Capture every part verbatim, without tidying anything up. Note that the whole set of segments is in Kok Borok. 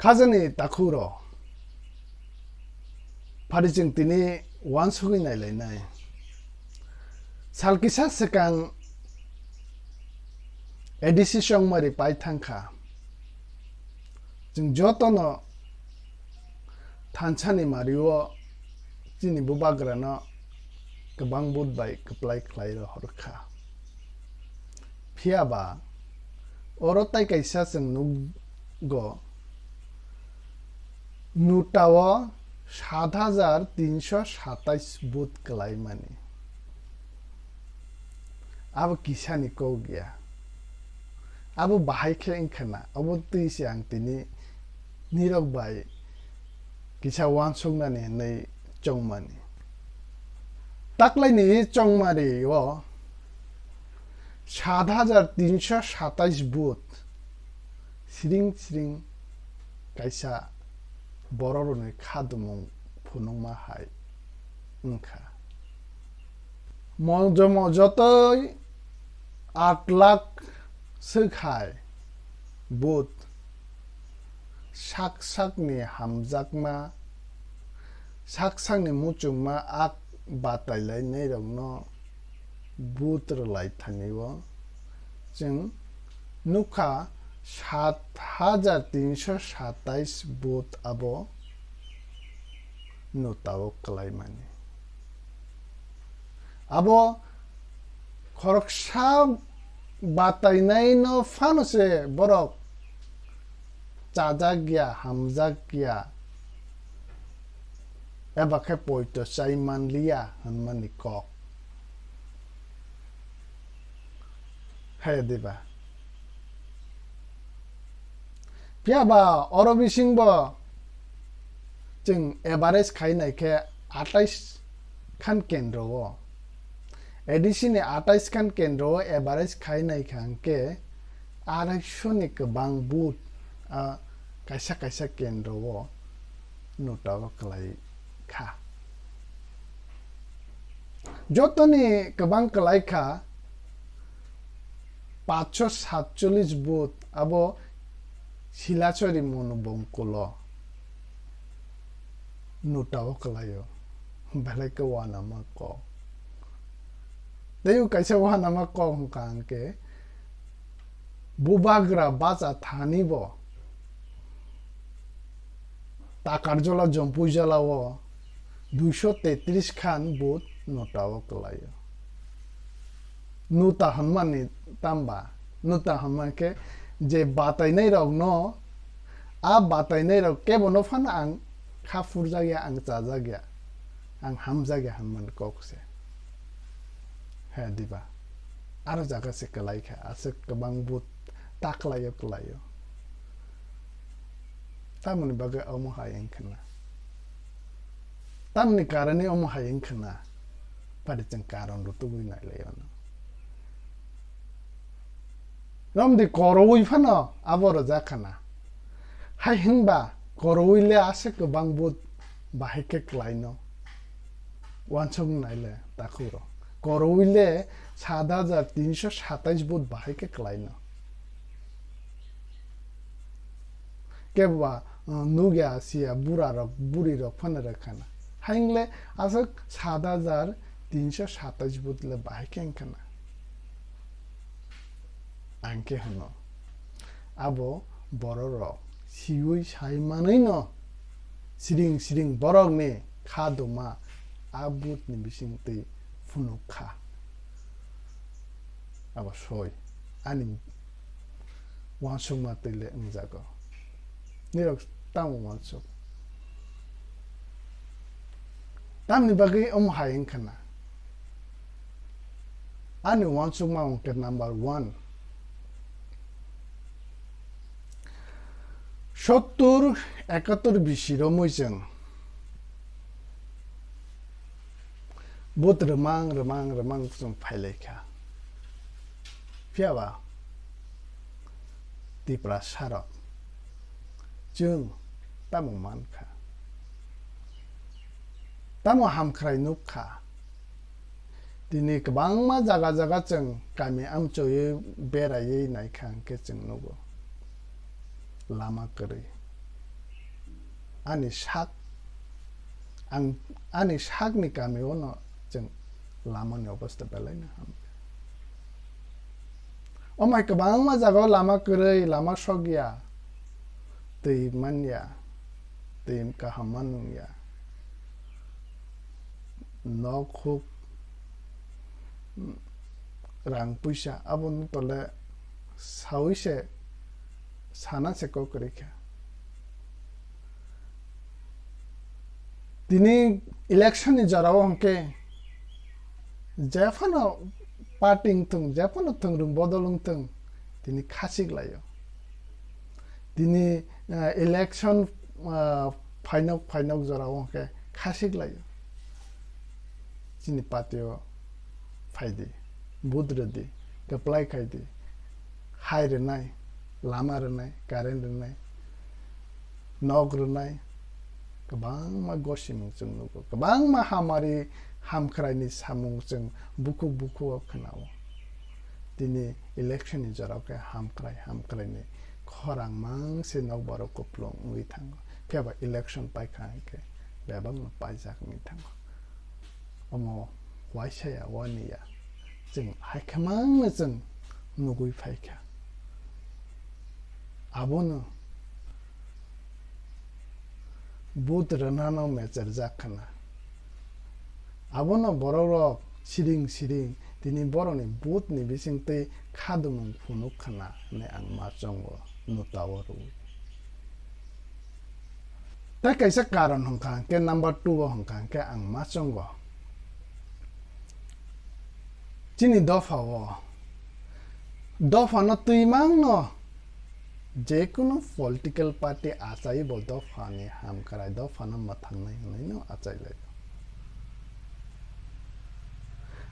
Khajani takhuk rok, phari chwng tini uansugwi nailainai. Sal kisa swkang A D C chongmari pai thangkha. Chwng jotono thansani mario chini bubagrano kwbang vote bai kwplai khlai rohorkha. Phiya ba oro tai kaisa chwng nukgo, notao sat hajar tinsho satais vote kwlaimani. Abo kisani kok ya. Abo bahai khe wngkha na, abo twi se ang tini nirok bai kisa uansuknani hinwi chongmani. Taklaini chongmari o sat hajar tinsho satais vote siring siring kaisa bororokni khadumung phunukma hai wngkha. Mo-, jomo jotoi aat lakh swk hai vote sak sakni hamjakma, sak sakni muchungma ak batailainairokno vote rwlai thani o chwng nukha sat hajar tinsho satais vote abo notao kwlaimani. Abo khoroksa batainaino phano se borok chajak ya, hamjak ya, eba khe poito chai manliya hwnmani kok. Hai diba? Phiya ba oro bisingbo chwng average khainai khe atais khan kendro o, A D C ni atais khan kendro o average khainai kha hwnkhe araisho ni kwbang vote, ah, kaisa kaisa kendro o notao kwlai kha. Jotoni kwbang kwlai kha, paanch sho satchollish vote abo Silachari Monu Bongkulo notao kwlaio, belai khe uanama kok. Tei o kaisa uanama kok hwnkha hwnkhe, bubagra bacha thani bo Takarjola Jompuijala o duisho tetris khan vote notao kwlaio. Nota hwnmani tamba, nota hwnman khe je batainai rokno, a batainai rok kebono phano ang kha phurjak ya, ang chajak ya, ang hamjak ya hwnmani kok se. He diba? Aro jaga se kwlai kha, aswk kwbang vote taklaio kwlaio. Tamoni bagwi omo hai wngkha na? Tamni karani omo hai wngkha na? Pari chwng karon rwtugwi nailai ono. Romdi koroui phano abo rwjak kha na? Hai hwnba koroui le aswk kwbang vote bahai khe kwlaino. Uansuk naile takhuk rok. Koroui le sat hajar tinsho satais vote bahai khe kwlaino. Kebo ba, uh, nugya siya bura rok, buri rok phano rwkha na. Haingle aswk sat hajar tinsho satais vote le bahai khe wngkha na. Ang khe hwno. Abo borok rok siui sai manwi no siring siring borok ni kha duma a vote ni bising twi phunuk kha. Abo soi ani uansukma twi le wngjago. Nirok tamo uansuk? Tamni bagwi omo hai wngkha na? Ani uansukma wngkha number one. Sottur, ekattur bisi romwi chwng vote rwmang, rwmang, rwmang chwng phailaikha. Phiya ba Tiprasa rok chwng tamo mankha? Tamo hamkhrai nukha? Tini kwbangma jaga jaga chwng kami amchoiwi beraiwi naikha hwnkhe chwng nugo lama kwrwi. Ani sak, ang, ani sakni kamio no chwng lamani obostha belai no hamya. Omai kwbangma jagao lama kwrwi, lama sokya, twi manya, twi kaham ma nungya. Nok huk, rang puisa, aboni tole saui se sana se kok kwrwi kha. Tini election ni jorao hwnkhe jephano party wngthung, jephano thwngrwng bodol wngthung, tini khachik laio. Tini, ah, election, ah, phainok, phainok jorao hwnkhe khachik laio. Chini party o phaidi, vote rwdi, kwplai khaidi, hai rwnai, lama rwnai, current rwnai, nok rwnai, kwbangma gosimung chwng nugo, kwbangma hamari hamkraini samung chwng bukhuk bukhuk o khwnao. Tini election ni jorao khe hamkrai hamkraini khorang mang se nokbar o kupulung wngwi thango, phiya ba election paikha hwnkhe bebak no paijak wngwi thango. Omo waisa ya, wani ya, chwng hai khe mang no chwng nugwi phaikha. Abono vote rwnano mecherjak khna. Abono borok rok siring siring tini borokni vote ni bisingtwi khadumung phunuk khna hwnwi ang ma chongo, nutao rwui. Tei kaisa karon hwnkha hwnkhe number two o hwnkha hwnkhe ang ma chongo. Chini dopha o, dopha no twi mang no, jekunu political party achai bo dopha ni hamkrai, dopha no mwthangnai hwnwi no achai lai.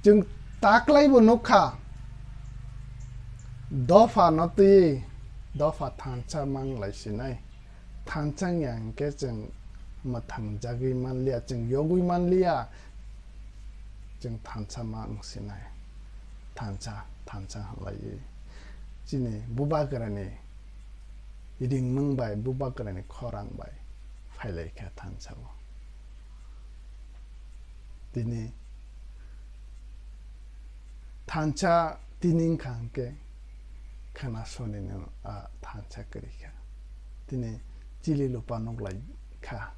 Chwng taklai bo nukha, dopha no twi dopha thansa mang lai sinai. Thansa wngya hwnkhe chwng mwthang jagwi manliya, chwng yogwi manliya, chwng thansa ma wng sinai. Thansa, thansa hwnlaiwi chini bubagrani ringmung bai, bubagrani khorang bai phailaikha thansa o. Tini thansa tini wngkha hwnkhe khwna sonino a thansa kwrwi kha. Tini chili lupa nuk lai kha.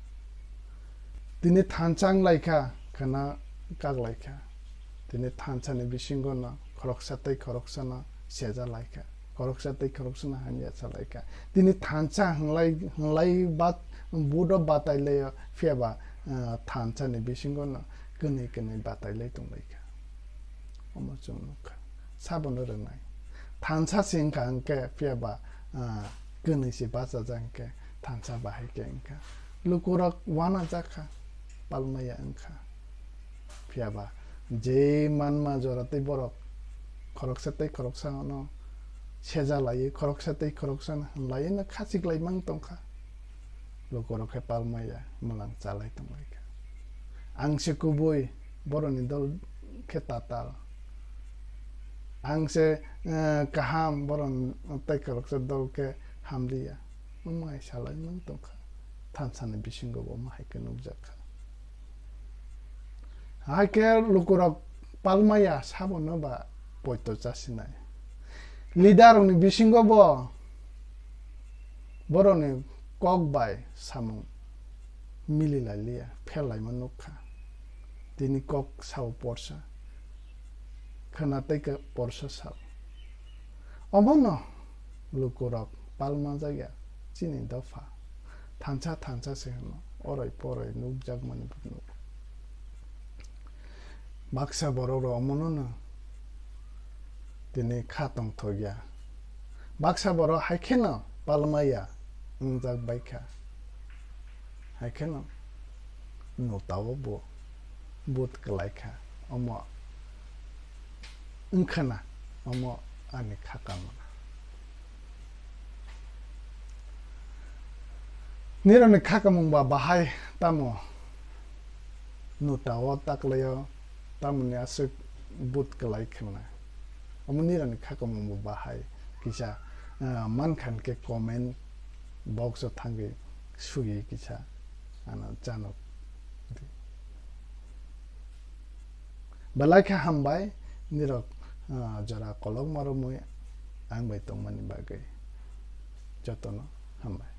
Tini thansa wng lai kha, khwna kak lai kha. Tini thansa ni bisingo no khoroksa tei khoroksa no seja lai kha. Khoroksa tei khoroksa no hamya sa lai kha. Tini thansa hwnlai, hwnlai bat, budo batai lai o, phiya ba, ah, thansa ni bisingo no kwnwi kwnwi batai lai tong lai kha. Omo chwng nuk kha. Sabono rwnai. Thansa se wngkha hwnkhe, phiya ba, ah, kwnwi se bachajak hwnkhe, thansa bahai khe wngkha. Lukurok uanajak kha, palmaya wngkha. Phiya ba, je manma jora tei borok khoroksa tei khoroksa no seja laiwi, khoroksa tei khoroksa no hwnlaiwi no khachik lai mang tong kha. Lukurok khe palmaya mwlang chalai tong lai kha. Ang se kubui, boroni dol khe tatal. Ang se, eh, kaham, boron tei khoroksa dol khe hamliya. Omo hai salai mang tong kha. Thansa ni bisingo bo omo hai khe nukjak kha. Hai khe lukurok palmaya sabono ba poito chasinai. Leader rokni bisingo bo borokni kok bai samung mili lai liya, phel laima nuk kha. Tini kok sao porsa, khwna tei khe porsa sao. Omono lukurok palma jak ya chini dopha. Thansa thansa se hwno, oroi poroi nukjakmani phunuk. Baksa borok rok omono no tini kha tongthok ya. Baksa borok hai kheno palma ya wngjak bai kha. Hai kheno notao bo but kwlai kha. Omo wngkhana, omo ani kha kamona. Nirokni kha kamung ba bahai tamo notao taklaio, tamoni aswk but kwlai khna. Omo nirokni kha kamung ba bahai kisa, ah, mankha hwnkhe comment box o thangwi sui kisa ano chano. Belai khe hambai, nirok, ah, jora kolokma romwi ang bai tongmani bagwi. Jotono hambai.